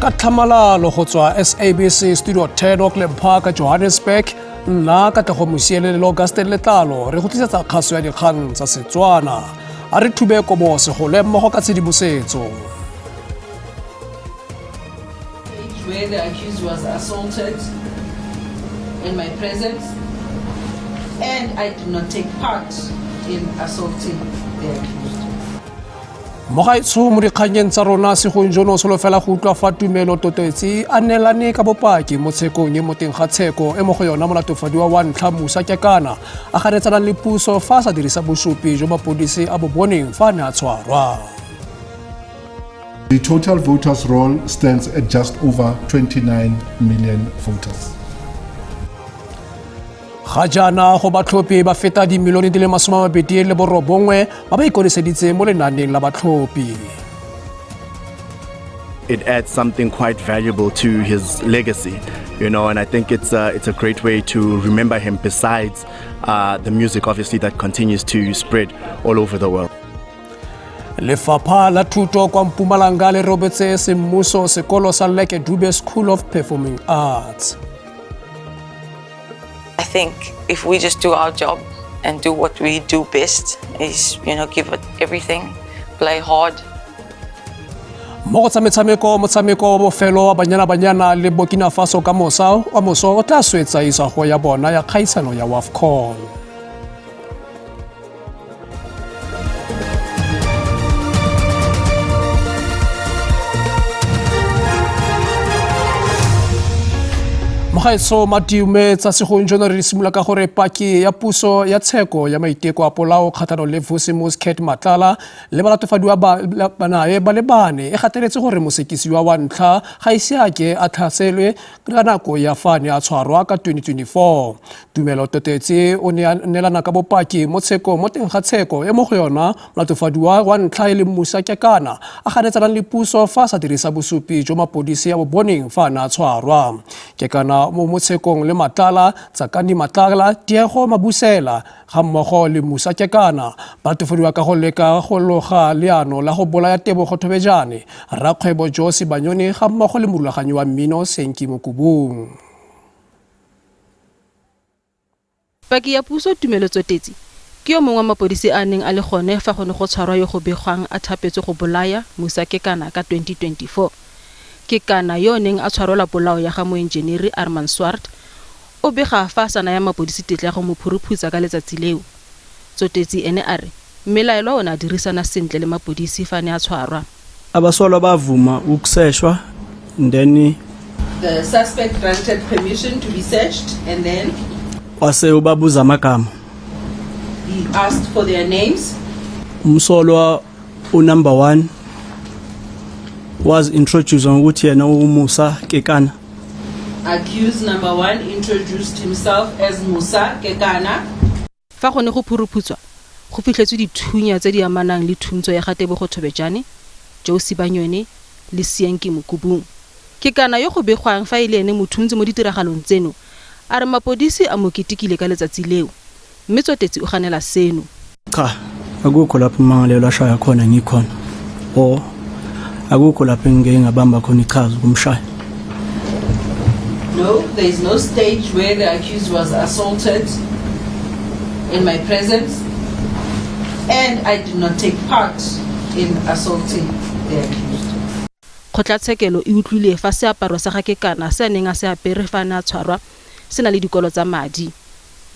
Ka tlhamalalo go tswa SABC Studio 10 Auckland Park, Johannesburg, nna Katlego Mosielele le Augustin Letlalo re go tlisetsa kgaso ya dikgang tsa Setswana. A re thube kobo segole mmogo ka tshedimosetso. Where the accused was assaulted in my presence and I did not take part in assaulting the accused. Mogaetsho mo dikgannyeng tsa rona segong jono solofela go utlwa fa Tumelo Totetse a neelane ka bopaki mo tshekong e mo teng ga tsheko e mo go yona molatofadiwa wa ntlha Musa Kekana a ganetsanang le puso fa a sa dirisa bosupi jo mapodisi a bo boneng fa a ne a tshwarwa. The total voters roll stands at just over 29 million voters. Ga jaana go batlhophi ba feta dimilione di le 29 ba ba ikodiseditse mo lenaaneng la batlhophi. It adds something quite valuable to his legacy, and I think it's a great way to remember him besides the music, obviously, that continues to spread all over the world. Lefapha la Thuto kwa Mpumalanga le robetse semmuso sekolo sa Lucky Dube School of Performing Arts. I think if we just do our job and do what we do best is, give it everything, play hard. Mo go tsa metshameko, motshameko wa bofelo wa Banyana Banyana le Burkina Faso ka mosa wa moso o tla swetsa isago ya bona ya kgaisano ya WAFCON. Mogaetso madume tsa segong jono re simolola ka gore paki ya puso ya tsheko ya maiteko a polao kgatlhanong le Vusimuzi Cat Matlala le balatofadiwa ba nae ba le bane e gateletse gore mosekisiwa wa ntlha ga ise a ke a tlhaselwe ka nako ya fa ne a tshwarwa ka 2024. Tumelo Totetse o ne a neelana ka bopaki mo tshekong mo teng ga tsheko e mo go yona molatofadiwa wa ntlha e leng Musa Kekana a ganetsanang le puso fa a sa dirisa bosupi jo mapodisi a bo boneng fa a ne a tshwarwa. Kekana mo mo tshekong le Matlala, Tsakani Matlala, Tiego Mabusela ga mmogo le Musa Kekana ba latofadiwa ka go leka go loga leano la go bolaya Tebogo Thobejane, rakgwebo Josi Banyoni ga mmogo le morulaganyi wa mmino Senki Mokubung. Paki ya puso Tumelo Tsotetsi ke yo mongwe wa mapodisi a neng a le gone fa go ne go tshwarwa yo go begwang a thapetswe go bolaya Musa Kekana ka 2024. Kekana yo o neng a tshwarelwa polao ya ga moenjeneri Armand Swart o bega fa a sa naya mapodisi tetla ya go mo phuruphutsa ka letsatsi leo. Tsotetsi ene a re mmelaelwa o ne a dirisana sentle le mapodisi fa a ne a tshwarwa. Abasolwa bavuma ukuseshwa and then The suspect granted permission to be searched and then wase ubabuza amagama. He asked for their names. Umsolwa unumber 1 was introduced ngokuthi yena uMusa Kekana. Accused number one introduced himself as Musa Kekana. Fa go ne go phuruphutswa, go fitlhetswe dithunya tse di amanang le thuntso ya ga Tebogo Thobejane, Joe Sibanyoni le Seanki Mokubung. Kekana yo go begwang fa e le ene mothuntsi mo ditiragalong tseno, a re mapodisi a mo ketekile ka letsatsi leo, mme Tsotetsi o ganela seno. Cha, akukho lapho ummangalelwa ashaya khona ngikhona or akukho lapho engike ngabamba khona ichaza ukumshaya. No, there is no stage where the accused was assaulted in my presence, and I did not take part in assaulting the accused. Kgotlatshekelo e utlwile fa seaparo sa ga Kekana se a neng a se apere fa a ne a tshwarwa se na le dikolo tsa madi.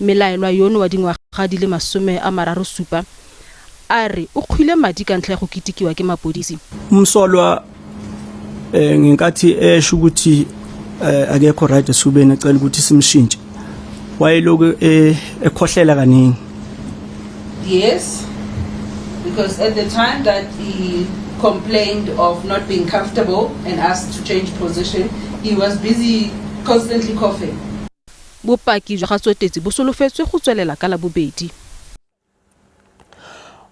Mmelaelwa yono wa dingwaga di le 37 a re o kgwile madi ka ntlha ya go ketikiwa ke mapodisi. Umsolwa ngenkathi esho ukuthi akekho right esifubeni ecela ukuthi simshintshe wayeloku ekhohlela kaningi. Yes, because at the time that he complained of not being comfortable and asked to change position, he was busy constantly coughing. Bopaki jwa ga Tsotetsi bo solofetswe go tswelela ka Labobedi.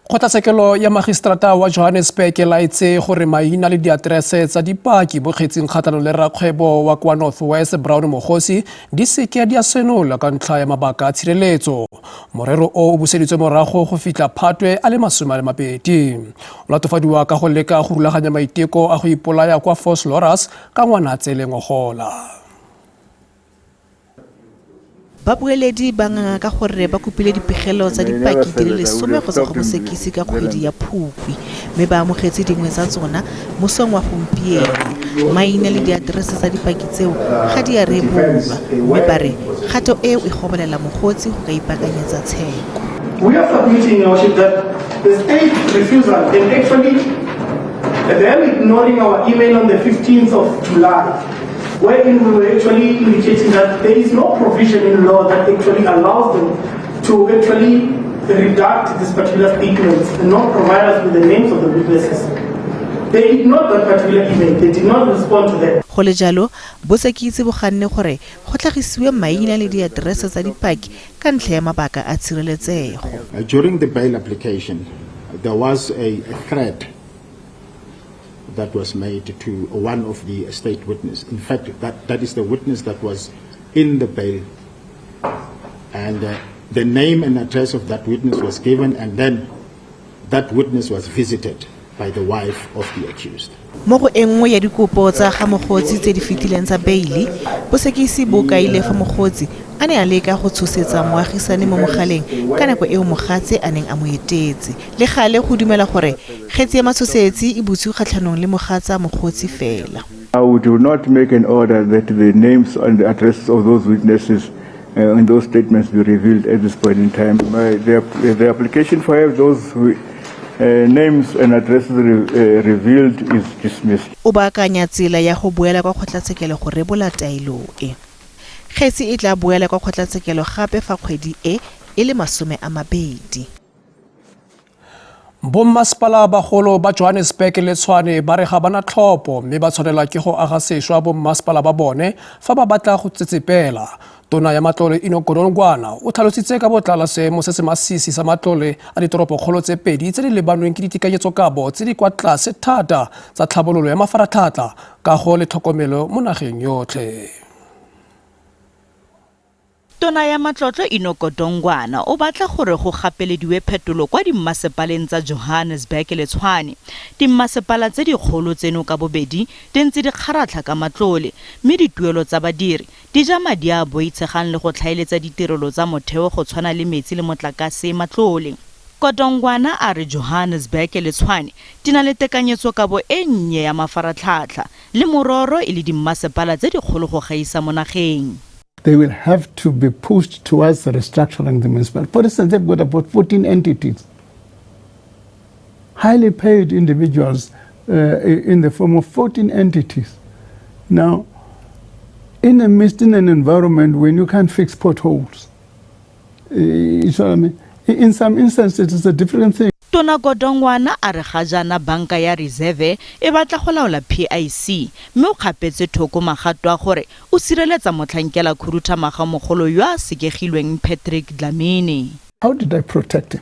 Kgotlatshekelo ya Magistrata wa Johannesburg e laetse gore maina le diaterese tsa dipaki mo kgetsing kgatlhanong le rrakgwebo wa kwa North West Brown Mogosi di seke di a senolwa ka ntlha ya mabaka a tshireletso. Morero o o buseditswe morago go fitlha Phatwe a le 20. O latofadiwa ka go leka go rulaganya maiteko a go ipolaya kwa Vosloorus ka Ngwanatsele ngogola. Babueledi ba nganga ka gore ba kopile dipegelo tsa dipaki di le 10 go tswa go mosekisi ka kgwedi ya Phukwi, mme ba amogetse dingwe tsa tsona mosong wa gompieno. Maina le diaterese tsa dipaki tseo ga di a rebolwa, mme ba re kgato eo e gobolela mogotsi go ka ipaakanyetsa tsheko. We are submitting, Your Worship, that the state refusal and actually them ignoring our email on the 15th of July, wherein we were actually indicating that there is no provision in law that actually allows them to actually redact these particular statements and not provide us with the names of the witnesses. They ignored that particular email. They did not respond to that. Go le jalo, bosekisi bo ganne gore go tlhagisiwe maina le diaterese tsa dipaki ka ntlha ya mabaka a tshireletsego. During the bail application, there was a threat that was made to one of the state witness. In fact, that is the witness that was in the bail. And the name and address of that witness was given, and then that witness was visited by the wife of the accused. Mo go e nngwe ya dikopo tsa ga Mogotsi tse di fetileng tsa beile, bosekisi bo kaile fa Mogotsi a ne a leka go tshosetsa moagisane mo mogaleng ka nako eo mogatse a neng a mo etetse. Le gale go dumela gore kgetsi ya matshosetsi e butswe kgatlhanong le mogatsa Mogotsi fela. I would not make an order that the names and the addresses of those witnesses in those statements be revealed at this point in time. The application for have those names and addresses revealed is dismissed. O baakanya tsela ya go boela kwa kgotlatshekelo go rebola taelo e. Kgetsi e tla boela kwa kgotlatshekelo gape fa kgwedi e e le 20. Bommasepala bagolo ba Johannesburg le Tshwane ba re ga bana tlhopho, mme ba tshwanelwa ke go aga sešwa bommasepala ba bone fa ba batla go tsetsepela. Tona ya matlole Enoch Godongwana o tlhalositse ka botlalo seemo se se masisi sa matlole a ditoropokgolo tse pedi tse di lebanweng ke ditekanyetsokabo tse di kwa tlase thata tsa tlhabololo ya mafaratlhatlha, kago le tlhokomelo mo nageng yotlhe. Tona ya matlotlo Enoch Godongwana o batla gore go gapelediwe phetolo kwa dimmasepaleng tsa Johannesburg le Tshwane. Dimmasepala tse dikgolo tseno ka bobedi di ntse di kgaratlha ka matlole, mme dituelo tsa badiri di ja madi a a boitshegang le go tlhaeletsa ditirelo tsa motheo go tshwana le metsi le motlakase matlole. Godongwana a re Johannesburg le Tshwane di na le tekanyetsokabo e nnye ya mafaratlhatlha, le mororo e le dimmasepala tse dikgolo go gaisa mo nageng. They will have to be pushed towards restructuring the municipal. For instance, they've got about 14 entities, highly paid individuals in the form of 14 entities. Now, in a midst in an environment when you can't fix potholes, you know what I mean? In some instances, it's a different thing. Tona Godongwana a re ga jaana banka ya Reserve e batla go laola PIC, mme o kgapetse thoko magato a gore o sireletsa motlhankela khuduthamaga mogolo yo a sekegilweng Patrick Dlamini. How did I protect him?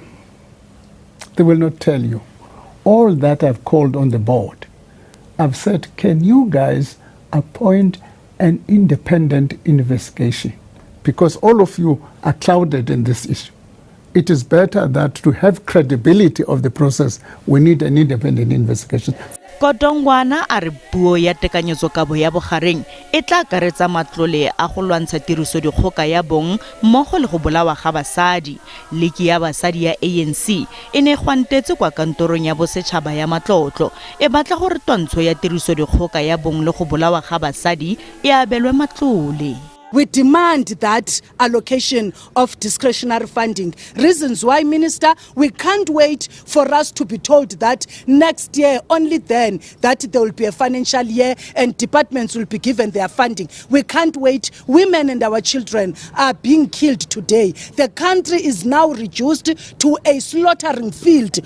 They will not tell you. All that I've called on the board, I've said, can you guys appoint an independent investigation? Because all of you are clouded in this issue. It is better that to have credibility of the process, we need an independent investigation. Godongwana a re puo ya tekanyetsokabo ya bogareng e tla akaretsa matlole a go lwantsha tirisodikgoka ya bong mmogo le go bolawa ga basadi. Liki ya basadi ya ANC e ne e gwantetse kwa kantorong ya bosetšhaba ya matlotlo e batla gore twantsho ya tirisodikgoka ya bong le go bolawa ga basadi e abelwe matlole. We demand that allocation of discretionary funding. Reasons why, Minister, we can't wait for us to be told that next year, only then, that there will be a financial year and departments will be given their funding. We can't wait. Women and our children are being killed today. The country is now reduced to a slaughtering field.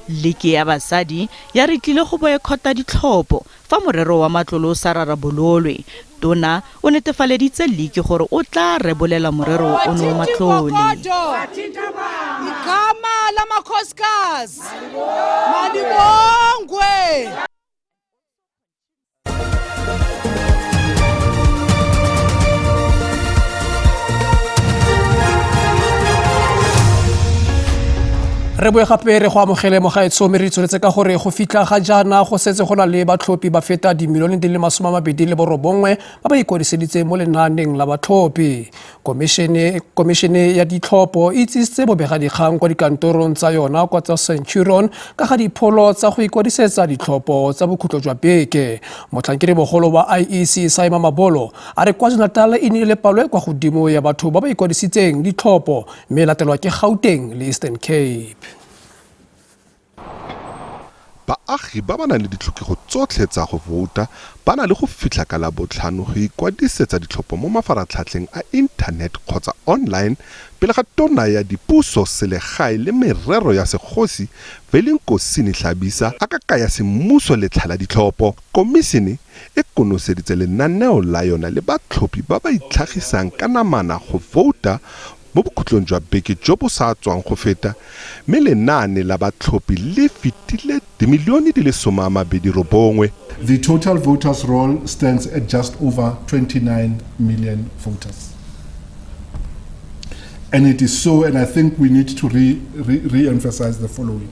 Liki ya basadi ya re tlile go boekhota ditlhopho fa morero wa matlole o sa rarabololwe. Tona o netefaleditse liki gore o tla rebolela morero ono wa matlole. Igama. makhosikazi. Malibongwe. Re boe gape re go amogele mogaetsho, mme re tsweletse ka gore go fitlha ga jaana go setse go na le batlhophi ba feta dimilione di le 29 ba ba ikwadiseditseng mo lenaaneng la batlhophi. Komišene ya ditlhopho e itsisitse bobegadikgang kwa dikantorong tsa yona kwa tsa Centurion ka ga dipholo tsa go ikwadisetsa ditlhopho tsa bokhutlo jwa beke. Motlhankedimogolo wa IEC Saima Mabolo a re KwaZulu-Natal e nnile le palo e kwa godimo ya batho ba ba ikwadisitseng ditlhopho, mme e latelwa ke Gauteng le Eastern Cape. Baagi ba ba nang le ditlhokego tsotlhe tsa go vouta ba na le go fitlha ka Labotlhano go ikwadisetsa ditlhopho mo mafaratlhatlheng a inthanete kgotsa online pele ga Tona ya Dipuso Selegae le Merero ya Segosi Velenkosini Hlabisa a ka kaya semmuso letlha la ditlhopho. Komisene e konoseditse lenaneo la yona le batlhophi ba ba itlhagisang ka namana go vouta mo bokhutlong jwa beke jo bo sa tswang go feta, mme lenaane la batlhophi le fetile dimilione di le 29. The total voters roll stands at just over 29 million voters. And it is so, and I think we need to re-emphasize the following.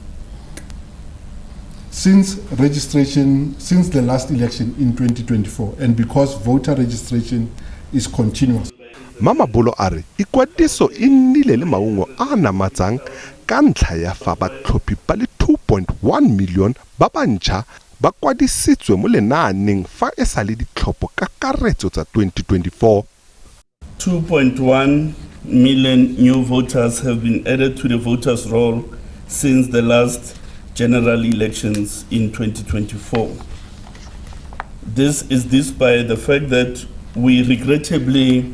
Since registration, since the last election in 2024, and because voter registration is continuous. Mamabolo a re ikwadiso e nnile le maungo a a namatsang ka ntlha ya fa batlhophi ba le 2.1 million ba bantšha ba kwadisitswe mo lenaaneng fa e sa le ditlhopho kakaretso tsa 2024. 2.1 million new voters have been added to the voters' roll since the last general elections in 2024. This is despite the fact that we regrettably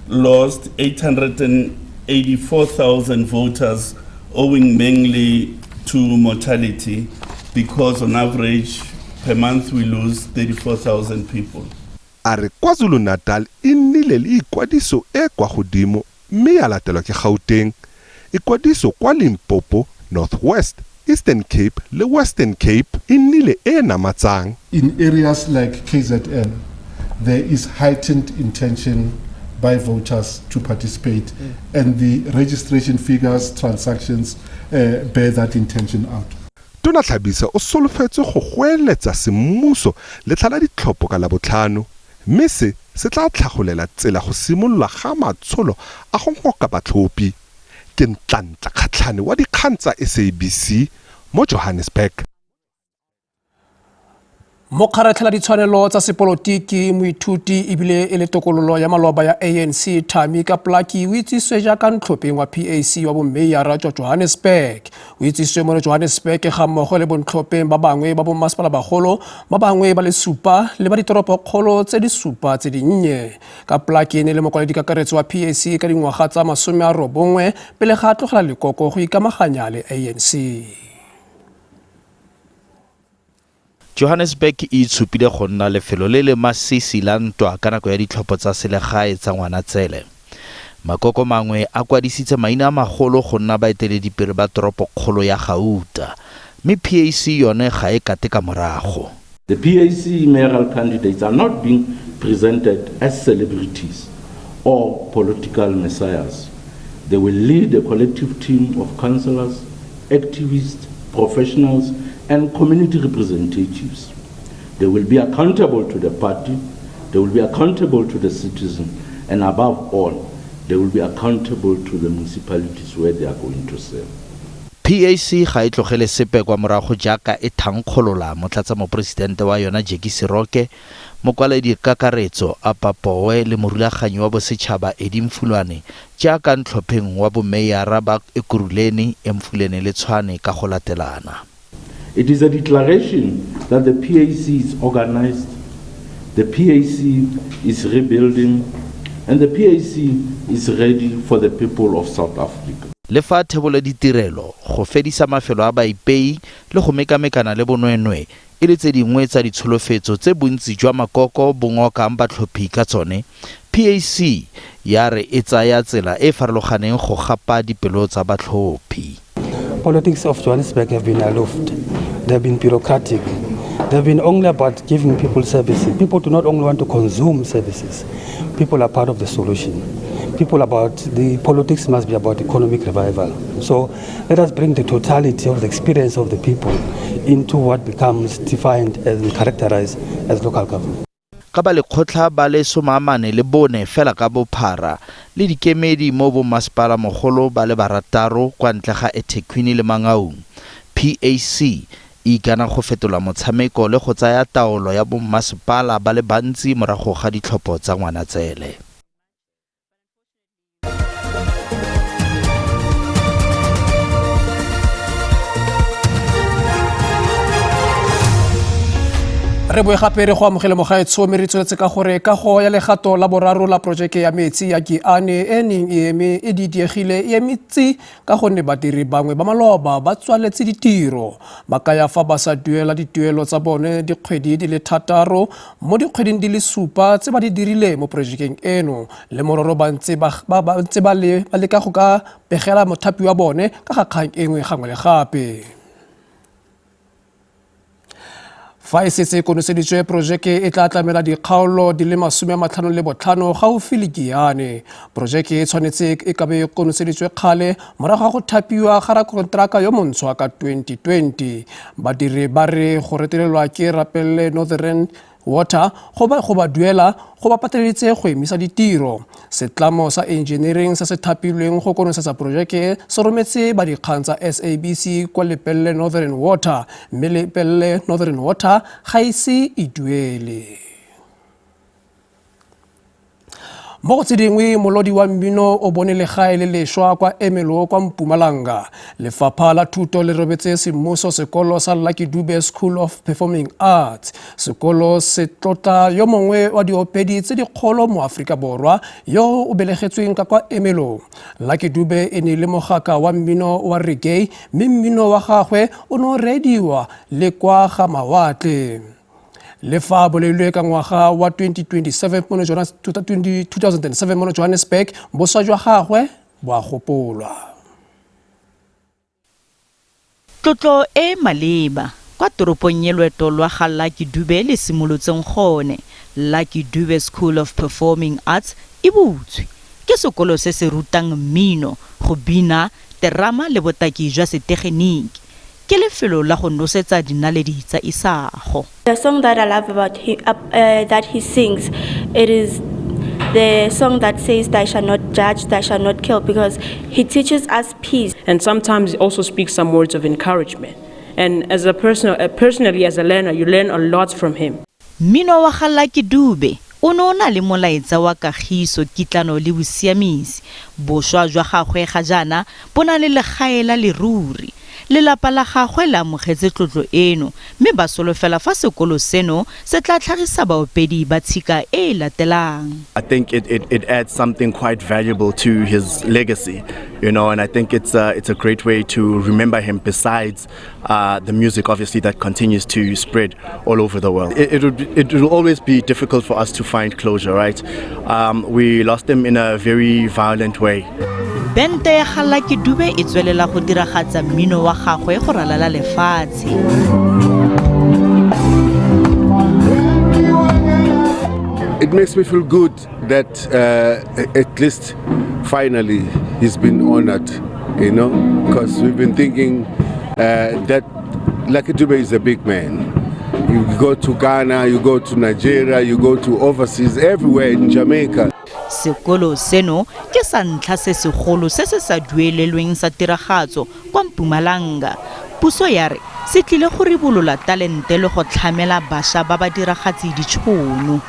lost 884,000 voters owing mainly to mortality, because on average per month we lose 34,000 people. A re KwaZulu-Natal e nnile le ikwadiso e kwa godimo mme ya latelwa ke Gauteng. Ikwadiso kwa Limpopo, North West, Eastern Cape le Western Cape e nnile e e namatsang. In areas like KZN, there is heightened intention by voters to participate, and the registration figures, transactions bear that intention out. Tona Hlabisa o solofetse go goeletsa semmuso letlha la ditlhopho ka Labotlhano, mme se se tla tlhagolela tsela go simolola ga matsholo a go ngoka batlhophi. Ke Ntlantla Kgatlhane wa dikgang tsa SABC mo Johannesburg. Mokgaratlhela ditshwanelo tsa sepolotiki, moithuti ebile e le tokololo ya maloba ya ANC Tamika Plaatjie o itsiswe jaaka ntlhopheng wa PAC wa bommeyara jwa Johannesburg. O itsiswe mo Johannesburg ga mmogo le bontlhopheng ba bangwe ba bommasepala bagolo ba bangwe ba le supa le ba ditoropokgolo tse di supa tse dinnye. Ka Plaatjie e ne le mokwaledi kakaretso wa PAC ka dingwaga tsa 90 pele ga a tlogela lekoko go ikamaganya le ANC. Johannesburg e itshupile go nna lefelo le le masisi la ntwa ka nako ya ditlhopho tsa selegae tsa Ngwanatsele. Makoko mangwe a kwadisitse maina a magolo go nna baeteledipele ba toropokgolo ya Gauta, mme PAC yone ga e kate ka morago. The PAC mayoral candidates are not being presented as celebrities or political messiahs. They will lead a collective team of councillors, activists, professionals, and community representatives. They will be accountable to the party, they will be accountable to the citizen, and above all, they will be accountable to the municipalities where they are going to serve. PAC ga e tlogele sepe kwa morago jaaka e thankgolola motlatsamoporesidente wa yona Jackie Seroke, mokwaledi kakaretso Apa Pooe le morulaganyi wa bosetšhaba Eddie Mfulwane jaaka ntlhopheng wa bomeyara ba Ekurhuleni, Emfuleni le Tshwane ka go latelana. It is a declaration that the PAC is organized, the PAC is rebuilding, and the PAC is ready for the people of South Africa. Le fa thebolo ditirelo, go fedisa mafelo a baipei le go mekamekana le bonweenwee e le tse dingwe tsa ditsholofetso tse bontsi jwa makoko bo ngokang batlhophi ka tsone, PAC ya re e tsaya tsela e e farologaneng go gapa dipelo tsa batlhophi. Politics of Johannesburg have been aloof. They've been bureaucratic. They've been only about giving people services. People do not only want to consume services. People are part of the solution. People about the politics must be about economic revival. So let us bring the totality of the experience of the people into what becomes defined and characterized as local government. Ka ba lekgotla ba le 44 fela ka bophara le dikemedi mo bommasepala mogolo ba le 6 kwa ntle ga eThekwini le Mangaung. PAC e ikana go fetola motshameko le go tsaya taolo ya bommasepala ba le bantsi morago ga ditlhopho tsa Ngwanatsele. Re boe gape re go amogele mogaetsho mme re tsweletse ka gore kago ya legato la boraro la porojeke ya metsi ya Giyani e neng e eme e didiegile e emetsi ka gonne badiri bangwe ba maloba ba tswaletse ditiro. Ba kaya fa ba sa duela dituelo tsa bone dikgwedi di le 6 mo dikgweding di le 7 tse ba di dirile mo porojekeng eno, le mororo ba ntse ba leka go ka begela mothapi wa bone ka ga kgang e nngwe gangwe le gape. Fa e setse e konoseditswe, porojeke e tla tlamela dikgaolo di le 55 gaufi le Giyani. Porojeke e tshwanetse e ka be e konoseditswe kgale morago ga go thapiwa ga rakonteraka yo montšhwa ka 2020. Badiri ba re go retelelwa ke Rapelle Northern Water go ba duela go ba pateleditse go emisa ditiro. Setlamo sa engineering se se thapilweng go konosetsa porojeke se rometse ba dikgang tsa SABC kwa Lepelle Northern Water, mme Lepelle Northern Water ga ise e duele. Mo go tse dingwe, molodi wa mmino o bone legae le lešwa kwa Ermelo kwa Mpumalanga. Lefapha la thuto le robetse semmuso sekolo sa Lucky Dube School of Performing Arts. Sekolo se tlotla yo mongwe wa diopedi tse dikgolo mo Aforika Borwa yo o belegetsweng ka kwa Ermelo. Lucky Dube e ne le mogaka wa mmino wa reggae, mme mmino wa gagwe o ne o reediwa le kwa ga mawatle. Le fa bolailwe ka ngwaga wa 2007 mono Johannesburg, boswa jwa gagwe bo a gopolwa. Tlotlo e maleba kwa toropong e loeto lwa ga Lucky Dube le simolotseng gone, Lucky Dube School of Performing Arts e butswe. Ke sekolo se se rutang mmino, go bina, terama le botaki jwa setegeniki. Ke lefelo la go nosetsa dinaledi tsa isago. The song that I love about him, that he sings, it is the song that says, Thou shalt not judge, thou shalt not kill, because he teaches us peace. And sometimes he also speaks some words of encouragement. And as a person, personally as a learner, you learn a lot from him. Mmino wa ga Lucky Dube o ne o na le molaetsa wa kagiso, kitlano le bosiamisi. Boswa jwa gagwe ga jaana bo na le legae la leruri. Lelapa la gagwe le amogetse tlotlo eno, mme ba solofela fa sekolo seno se tla tlhagisa baopedi ba tshika e e latelang. I think it adds something quite valuable to his legacy, you know, and I think it's a great way to remember him besides the music, obviously, that continues to spread all over the world. It will always be difficult for us to find closure, right? We lost him in a very violent way. Bente ya ga Lucky Dube e tswelela go diragatsa mmino wa gagwe go ralala lefatshe. It makes me feel good that at least finally he's been honored, you know, because we've been thinking that Lucky Dube is a big man. You go to Ghana, you go to Nigeria, you go to overseas, everywhere in Jamaica. Sekolo seno ke sa ntlha se segolo se se sa duelelweng sa tiragatso kwa Mpumalanga. Puso ya re se tlile go ribolola talente le go tlhamela bašwa ba ba diragatsi ditšhono.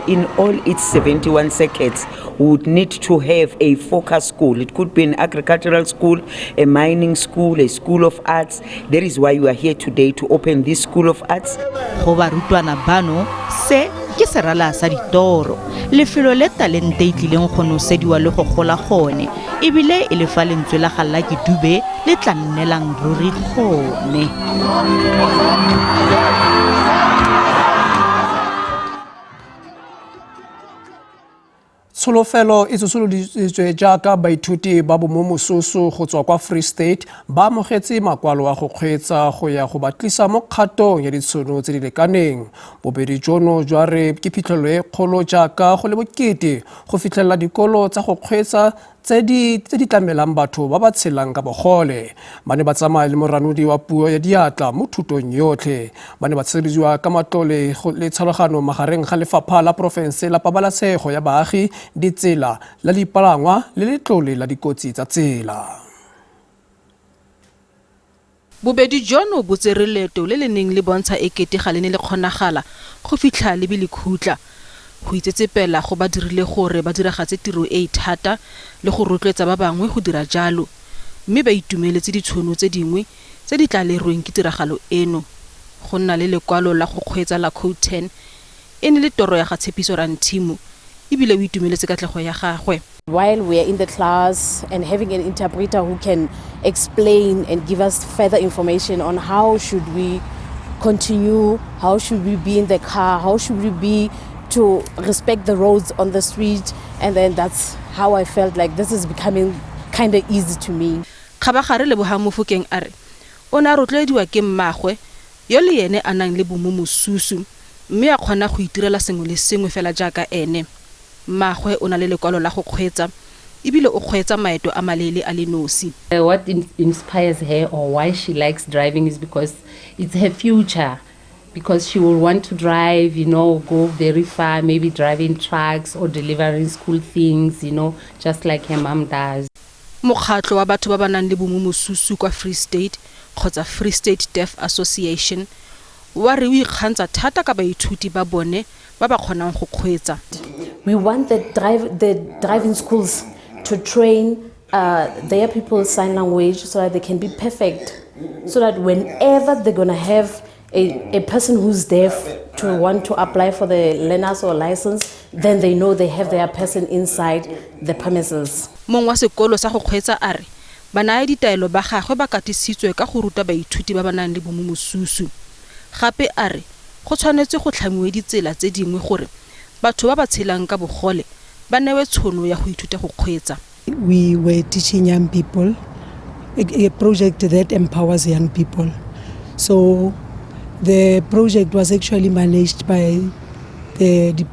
In all its 71 circuits, we would need to have a focus school. It could be an agricultural school, a mining school, a school of arts. That is why we are here today, to open this school of arts. Go barutwana bano, se ke serala sa ditoro. Lefelo le talente e tlileng go nosediwa le go gola gone, ebile e le fa lentswe la ga Lucky Dube le tla nnelang ruri gone. Tsholofelo e tsosoloditswe jaaka baithuti ba bomomosusu go tswa kwa Free State ba amogetse makwalo a go kgweetsa go ya go ba tlisa mo kgatong ya ditshono tse di lekaneng. Bobedi jono jwa re ke phitlhelelo e kgolo jaaka go le bokete go fitlhelela dikolo tsa go kgweetsa tse di tse di tlamelang batho ba ba tshelang ka bogole. Ba ne ba tsamaya le moranodi wa puo ya diatla mo thutong yotlhe. Ba ne ba tshirelediwa ka matlole le tshologano magareng ga lefapha la porofense la pabalesego ya baagi, ditsela, la dipalangwa le letlole la dikotsi tsa tsela. Bobedi jono bo tsere leeto le le neng le bontsha ekete ga le ne le kgonagala go fitlha le be le khutla. Go itsetsepela go ba dirile gore ba diragatse tiro e e thata le go rotloetsa ba bangwe go dira jalo. Mme ba itumeletse ditshono tse dingwe tse di tla lerweng ke tiragalo eno. Go nna le lekwalo la go kgweetsa la Code 10 e ne le toro ya ga Tshepiso Ranthimo e bile o itumeletse katlego ya gagwe. While we are in the class and having an interpreter who can explain and give us further information on how should we continue, how should we be in the car, how should we be to respect the roads on the street, and then that's how I felt like this is becoming kind of easy to me. Kgabagare Lebohang Mofokeng a re o ne a rotloediwa ke mmaagwe yo le ene a nang le bomomosusu mme a kgona go itirela sengwe le sengwe fela jaaka ene. Mmaagwe o na le lekwalo la go kgweetsa ebile o kgweetsa maeto a maleele a le nosi. What inspires her or why she likes driving is because it's her future. Because she will want to drive, go very far, maybe driving trucks or delivering school things, just like her mom does. Mokgatlho wa batho ba ba nang le bomomosusu kwa Free State kgotsa Free State Deaf Association wa re o ikgantsha thata ka baithuti ba bone ba ba kgonang go kgweetsa. We want the driving schools to train their people sign language so that they can be perfect, so that whenever they're going to have a person who's deaf to want to apply for the learners or license, then they know they have their person inside the premises. Mong wa sekolo sa go kgweetsa a re banaya ditaelo ba gagwe ba katisitswe ka go ruta baithuti ba ba nang le bomomosusu. Gape a re go tshwanetse go tlhamiwe ditsela tse dingwe gore batho ba ba tshelang ka bogole ba newe tshono ya go ithuta go kgweetsa. We were teaching young people, a project that empowers young people. So the project was actually managed by the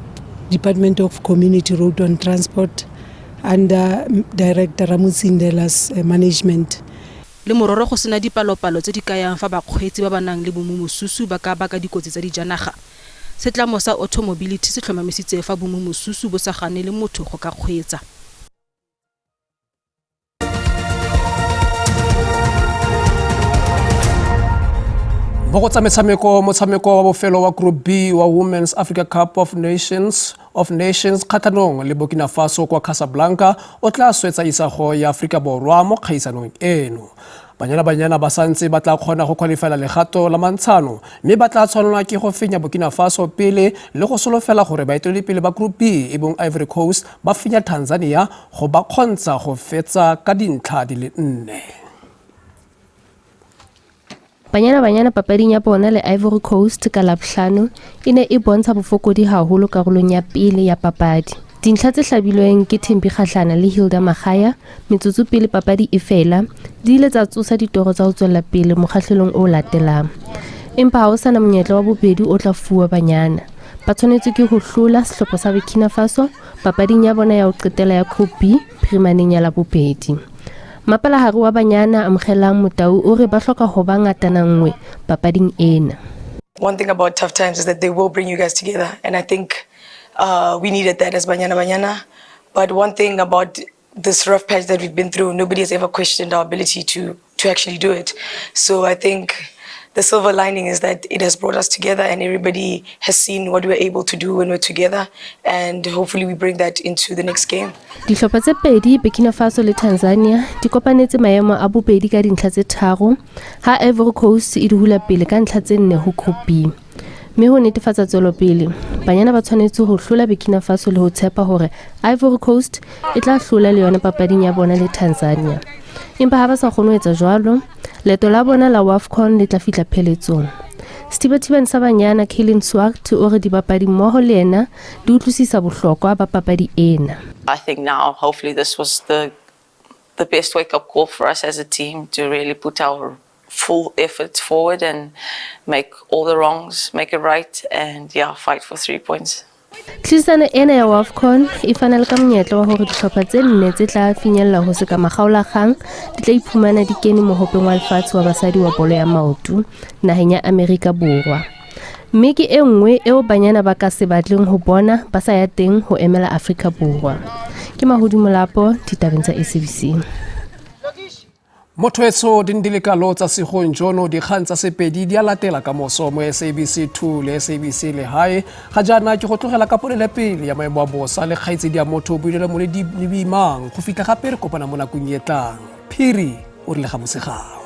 Department of Community Road and Transport under Director Ramutsindela's management. Le mororo go sena dipalopalo tse di kayang fa bakgweetsi ba ba nang le bomomosusu ba ka baka dikotsi tsa dijanaga, setlamo sa Automobility se tlhomamisitse fa bomomosusu bo sa gane le motho go ka kgweetsa. Mo go tsa metshameko, motshameko wa bofelo wa Group B wa Women's Africa Cup of Nations kgatlhanong le Burkina Faso kwa Casablanca o tla swetsa isago ya Aforika Borwa mo kgaisanong eno. Banyana Banyana ba santse ba tla kgona go qualifyela legato la mantshano mme ba tla tshwanelwa ke go fenya Burkina Faso pele le go solofela gore baeteledipele ba Group B e bong Ivory Coast ba fenya Tanzania go ba kgontsha go fetsa ka dintlha di le 4. Banyana Banyana papading ya bona le Ivory Coast ka Labohlano e ne e bontsha bofokodi haholo karolong ya pele ya papadi. Dintlha tse hlabilweng ke Thembi Kgatlana le Hilda Magaya metsotso pele papadi e fela di ile tsa tsosa ditoro tsa ho tswella pele mokgahlelong o latelang. Empa ha ho sana monyetla wa bobedi o tla fuwa Banyana. Ba tshwanetse ke ho hlola sehlopha sa Burkina Faso papading ya bona ya ho qetela ya Group B phirimaneng ya Labobedi. Mapalahare wa Banyana Amogelang Motau o re ba hloka ho ba ngatana nngwe papading ena. One thing about tough times is that they will bring you guys together, and I think we needed that as Banyana Banyana. But one thing about this rough patch that we've been through, nobody has ever questioned our ability to actually do it. So I think the silver lining is that it has brought us together and everybody has seen what we're able to do when we're together, and hopefully we bring that into the next game. Dihlopha tse pedi, Burkina Faso le Tanzania, di kopanetse maemo a bobedi ka dintlha tse 3, ha Ivory Coast e di hula pele ka ntlha tse 4 ho Group B. Mme ho netefatsa tswelopele, Banyana ba tshwanetse ho hlola Burkina Faso le ho tshepa hore Ivory Coast e tla hlola le yona papading ya bona le Tanzania. Empa ha ba sa kgone ho etsa jwalo, leeto la bona la WAFCON le tla fihla pheletsong. Sethibathibane sa Banyana Kaylin Swart o re dibapadi mmoho le yena di utlwisisa bohlokwa ba papadi ena. I think now, hopefully, this was the best wake-up call for us as a team to really put our full efforts forward and make all the wrongs, make it right, and yeah, fight for 3 points. Tlhodisano ena ya WAFCON e fana le ka monyetla wa hore dihlopha tse nne tse tla finyella ho se ka makgaolakgang di tla iphumana di kene mohopeng wa lefatshe wa basadi wa bolo ya maoto naheng ya Amerika Borwa. Mme ke e nngwe eo banyana ba ka se batleng ho bona ba sa ya teng ho emela Afrika Borwa. Ke Mahodi Molapo ditabeng tsa SABC. Motho etsho di ndilekalo tsa segong jono dikgang tsa Sepedi di a latela ka moso mo SABC 2 le SABC Lehae. Ga jaana ke go tlogela ka polele pele ya maemo a bosa le kgaitsedi ya motho boilelo mo le boimang go fitlha gape re kopana mo nakong e tlang. Phiri o rile ga mosegare.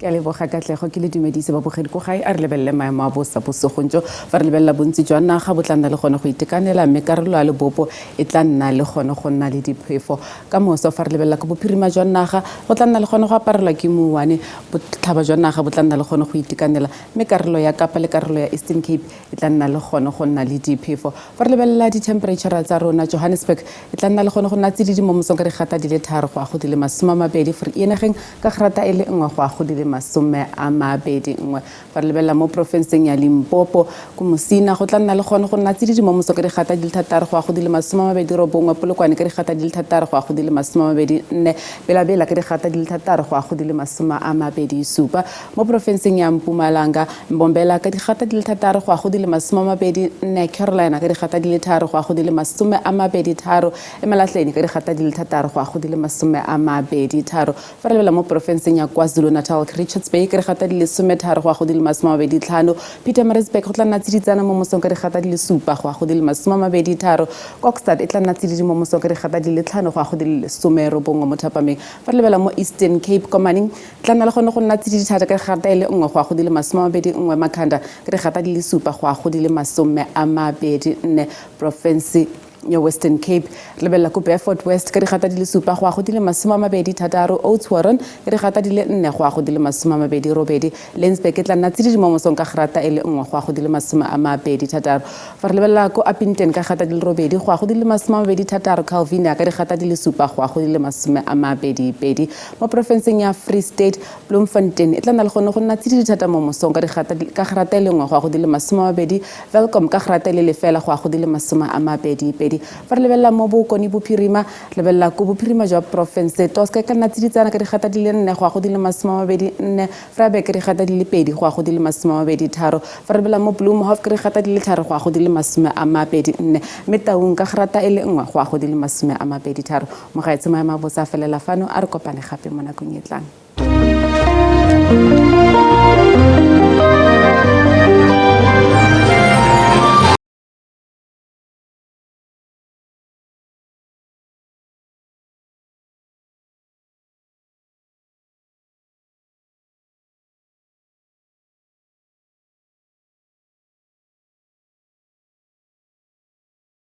Ke a leboga Katlego, ke le dumedise babogedi ko gae. A re lebelele maemo a bosa bosegong jo. Fa re lebelela bontsi jwa naga bo tla nna le gone go itekanela, mme karolo ya lebopo e tla nna le gone go nna le diphefo. Ka moso fa re lebelela ko bophirima jwa naga go tla nna le gone go aparelwa ke mouwane, botlhaba jwa naga bo tla nna le gone go itekanela, mme karolo ya Kapa le karolo ya Eastern Cape e tla nna le gone go nna le diphefo. Fa re lebelela di-temperature tsa rona, Johannesburg e tla nna le gone go nna tsididi mo mosong ka digata di le 3 go ya go di le 20, Vereeniging ka grata e le 1 go ya go di le 21. Fa re lebelela mo porofenseng ya Limpopo ko Mosina go tla nna le gone go nna tsididi mo mosong ka digata di le 6 go ya go di le 29, Polokwane ka digata di le 6 go ya go di le 24, Belabela ka digata di le 6 go ya go di le 27. Mo porofenseng ya Mpumalanga, Mbombela ka digata di le 6 go ya go di le 24, Carolina ka digata di le 3 go ya go di le 23, Emalahleni ka digata di le 6 go ya go di le 23. Fa re lebelela mo porofenseng ya KwaZulu-Natal, Richards Bay ka digata di le 13 go ya go di le 25, Pietermaritzburg go tla nna tsiditsana mo mosong ka digata di le 7 go ya go di le 23, Kokstad e tla nna tsididi mo mosong ka digata di le 5 go ya go di le 19 mo thapameng. Fa re lebelela mo Eastern Cape, Komaning tla nna le gone go nna tsididi thata ka digata e le 1 go ya go di le 21, Makhanda ka digata di le 7 go ya go di le 24. Porofense ya Western Cape re lebelela ko Beaufort West ka digata di le 7 go ya go di le 26, Oudtshoorn ka digata di le 4 go ya go di le 28, Lensburg e tla nna tsididi mo mosong ka grata e le 1 go ya go di le 26. Fa re lebelela ko Upington ka digata di le 8 go ya go di le 26, Calvinia ka digata di le 7 go ya go di le 22. Mo porofenseng ya Free State, Bloemfontein e tla nna le gone go nna tsididi thata mo mosong ka digata ka grata e le 1 go ya go di le 20, Welkom ka grata e le 0 go ya go di le 22. Fa re lebelela mo Bokone Bophirima, lebelela ko bophirima jwa porofense, Tosca e ka nna tsiditsana ka digata di le 4 go ya go di le 24, Vryburg ka digata di le 2 go ya go di le 23. Fa re lebelela mo Bloemhof ka digata di le 3 go ya go di le 24, mme Taung ka grata e le 1 go ya go di le 23. Mogaetsho maemo a bosa a felela fano, a re kopane gape mo nakong e tlang.